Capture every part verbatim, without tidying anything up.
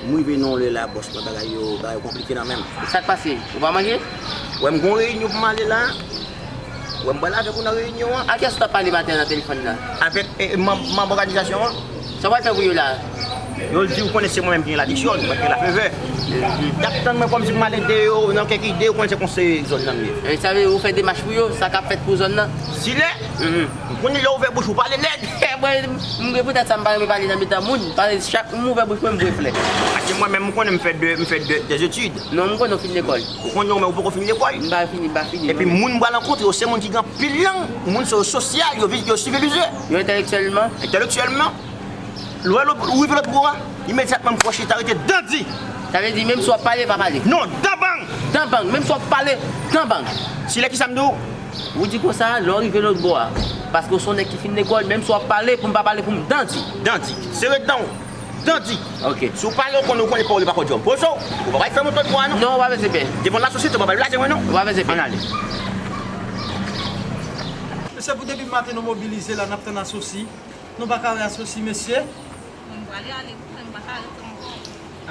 M rive nan yon lè la, bòs mwen, bagay yo, bagay yo konplike nan men m. Sa k pase? Ou pa manje? Wè, m gon reyinyon pou m ale la. Wè, m pral avèk ou nan reyinyon an. A kiyès ou t ap pale maten nan telefòn nan? Avèk, eh, manm, manm òganizasyon an. Sa w pral fè pou yo la? Yo di, ou konnen se mwen menm ki gen ladiksyon, mwen ki gen lafevè. Y ap tann mwen kòmsi pou m al ede yo nan kèk ide, ou konnen se konseye zòn nan m ye. E sa vle ou fè demach pou yo, sa k ap fèt pou zòn nan? Silè, m konnen lè w ouvè bouch ou pale nèg. Mwen, m gen poutèt sa m pa renmen pale nan mitan moun, paske chak m ouvè bouch mwen, m voye flè. Paske mwen menm, m konnen m fè de, m fè de, des études. Non, m konnen w fin lekòl. Ou konnen w, men ou poko fin lekòl. M pa fini, m pa fini. Epi moun m pral rankontre yo, se moun ki gen anpil lang, moun sa yo sosyal, yo vi-, yo sivilize. Yo entèlektyèlman? Entèlektyèlman. Lè w, ou rive lòt bò a, imedyatman m fè w chita rete dandi. Sa vle di, menm si w ap pale, pa pale? Non, danbang! Danbang, menm si w ap pale, danbang. Silè, kisa m di w? Ou di konsa, lè w rive lòt bò a. Paske w se yon nèg ki fin lekòl, menm si w ap pale, pou m pa pale, pou m dandi. Dandi. Sere dan w. Dandi. Ok. Si w pale, ou konnen, ou konnen pawòl yo pa kòdjòm. Poze w. Ou pa pral fè m lòt bò a, non. Non, ou pa bezwen pè. Devan lasosyete, ou pa pral blaze mwen, non. Ou pa bezwen pè. Ann ale. Mesye, pou depi maten nou mobilize la, n ap tann Asosi. Nou pa ka wè Asosi, mesye. Mwen, m prale ale wi, mwen, m pa ka ret ankò.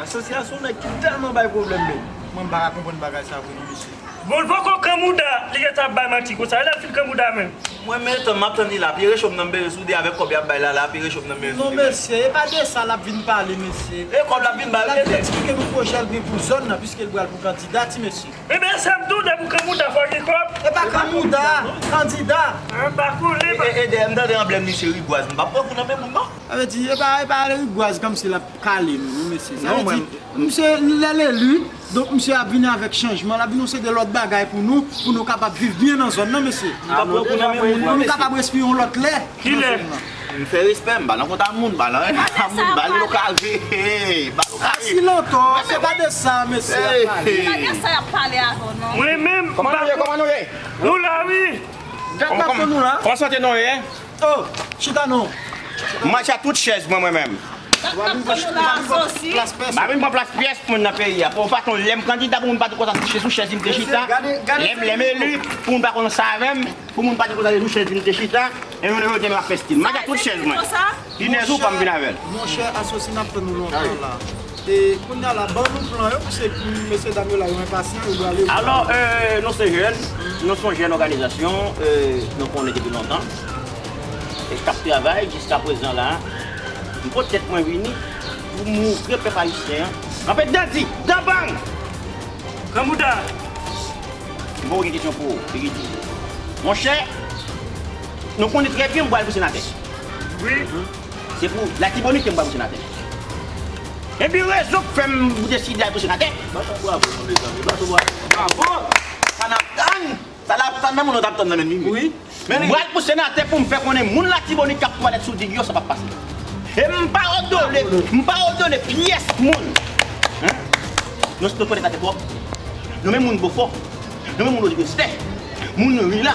Asosi a se yon nèg ki tèlman bay pwoblèm, men. Mwen, m pa ka konprann bagay sa vre, non, mesye. Bon, l poko kanmouda, li gentan ap bay manti konsa. Lè l fin kanmouda, men. Mwen, men, tann, m ap tann li la. Pye recho m nan m bezwen soude avèk kòb y ap bay la, la, pye recho m nan m bezwen soude. Non, mesye, e pa de sa l ap vin pale, mesye. E kòb l ap vin bay, l ap vin eksplike nou pwojè l gen pou zòn nan, piske l pral pou kandida, ti mesye. Ebyen, sa m tou, depi w kanmouda, fò gen kòb. E pa kanmouda, kandida. An, pa konnen, e, e, e dèyè m tande anblèm li se rigwaz. M p ap pran kou nan men moun, non. Sa vle di, e pa, e pa rigwaz kòmsi l ap kale nou, non, mesye. Sa vle di, misye, lè l eli, donk misye ap vini avèk chanjman, l ap vini yon seri de lòt bagay pou nou, pou nou kapab viv byen nan zòn nan, mesye. M p ap pran kou nan men moun, non, mesye. Pou nou kapab respire yon lòt lè nan zòn nan. Kilè? M fè respè, m pa nan kont a moun, m pa nan, a moun, bale lo kave, bale lo kave. Asilantò, se pa de sa, mesye, y ap pale. Se pa de sa y ap pale avè w, non. Mwen menm, kòman nou ye, kòman nou ye? Nou la, wi. Gad makon nou la. Kòman sante nou ye? Oh, chita non. M mache a tout chèz mwen, mwen menm. Gad makon nou la, Asosi. M pa vin pran plas pyès moun nan peyi a. Pou fason lè m kandida, pou moun pa di konsa se sou chèz li m te chita. Lè m, lè m eli, pou moun pa konn sa avè m. Pou moun pa di konsa se sou chèz li m te chita. E moun yo te m ap fè stil. M mache a tout chèz mwen. Pinèz ou pa m vin avè l. Monchè, Asosi, n ap tann ou lontan la. E kounye a la, ban nou plan yo, piske mesye dam yo la, yo enpasyan, yo prale. Alò, euh, nou se jèn, nou se yon jèn òganizasyon, euh, nou konnen depi lontan, e k ap travay jiska prezan la. M pote tèt mwen vini pou montre pèp ayisyen an. Kanpe dandi, dan bang! Kanmouda! M poko gen kesyon pou ou, Bigidi. Monchè, nou konnen trè byen m pral pou senatè. Wi. Se pou Latibonit ke m pral pou senatè. Epi rezon k fè m deside al pou senatè. Bat yon bravo non, mezanmi, bat yon bravo. Bravo! Sa n ap tann, sa n ap tann nan moun nou t ap tann nan men Mimi. Wi. M pral pou senatè pou m fè konnen moun Latibonit k ap twalèt sou dig yo, sa p ap pase. E m pa òdone, m pa òdone pyès moun. Hein? Nou, nou twalèt la te pwòp. Nou menm moun Bofò. Nou menm moun Lodrestè. Moun Rila.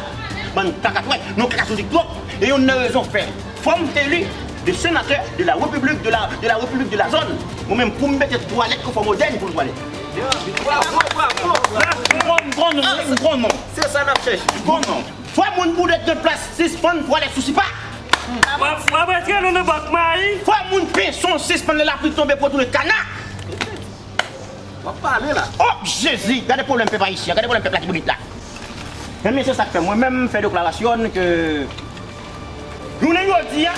Bann kakatwèt. Nou kaka sou dig twòp. E youn nan rezon fè fò m eli de senatè de la Repiblik de la, de la Repiblik de la Zòn. Mwen menm pou m mete twalèt konfò modèn pou l twalèt. Bravo, bravo, bravo. M konn, m konn, m konn non. Se sa n ap chèche. M konn non. Fò moun boulèt nan plas sispann pwale sou sipa. W ap, w ap retire nou nan bòt mayi. Fò moun penson sispann lè lapli tonbe pou tounen kana. W ap pale la. Oh, Jezi, gade pwoblèm pèp ayisyen, gade pwoblèm pèp Latibonit la. Men, men se sa k fè mwen menm m fè deklarasyon ke jounen jodi a,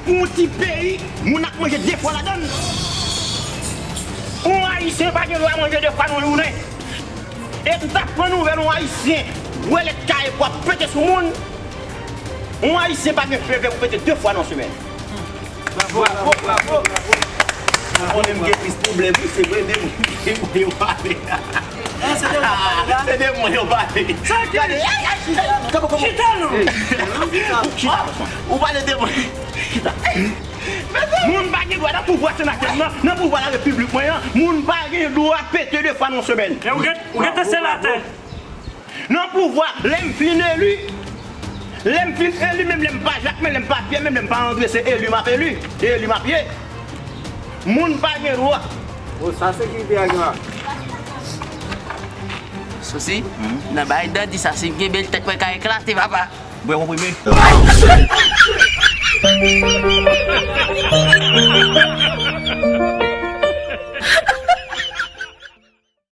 pou yon ti peyi, moun ap manje de fwa ladann. Yon Ayisyen pa gen dwa manje de fwa nan yon jounen. E m t ap pran nouvèl yon Ayisyen bwè lèt kaye pou ap pete sou moun. Yon Ayisyen pa gen fevè pou pete de fwa nan semèn. Bravo, bravo, bravo. Ou konnen m gen plis pwoblèm, wi, se vre, de moun, de moun yo pale. Se de moun yo pale. Gade, chita non. Ou pale de mwen. Chita. Moun pa gen dwa nan pouvwa senatè m nan, nan pouvwa larepiblik mwen an, moun pa gen dwa pete de fwa nan semèn. E ou gen, ou gen te senatè. Nan pouvwa, lè m fin eli, lè m fin eli, menm lè m pa Jak, menm lè m pa Pyè, menm lè m pa Andre, se eli m ap eli, e eli m ap ye. Moun pa gen dwa. Bon, sa sekirite a gen la. Sousi, nan bay dandi sa, si m kenbe l tèt mwen ka eklate, papa. Bwè konprime.